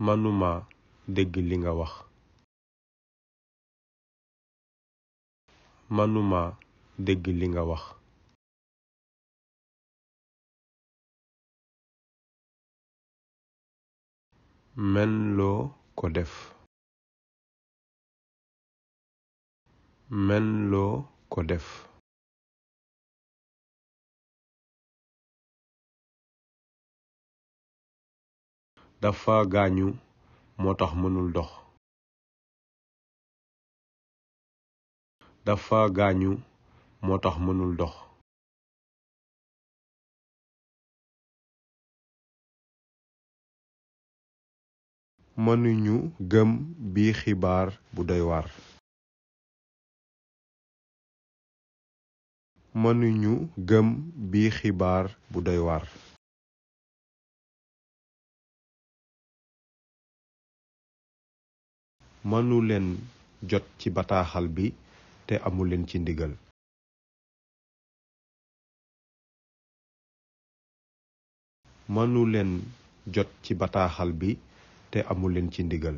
manuma dégg li nga wax. manuma dégg li nga wax. mën loo ko def. mën loo ko def. dafa gaañu moo tax mënul dox. dafa gaañu moo tax mënul dox. mënuñu gëm bii xibaar bu doy waar. mënuñu gëm bii xibaar bu doy waar. mënuleen jot ci bataaxal bi te amuleen ci ndigal. mënuleen jot ci bataaxal bi te amuleen ci ndigal.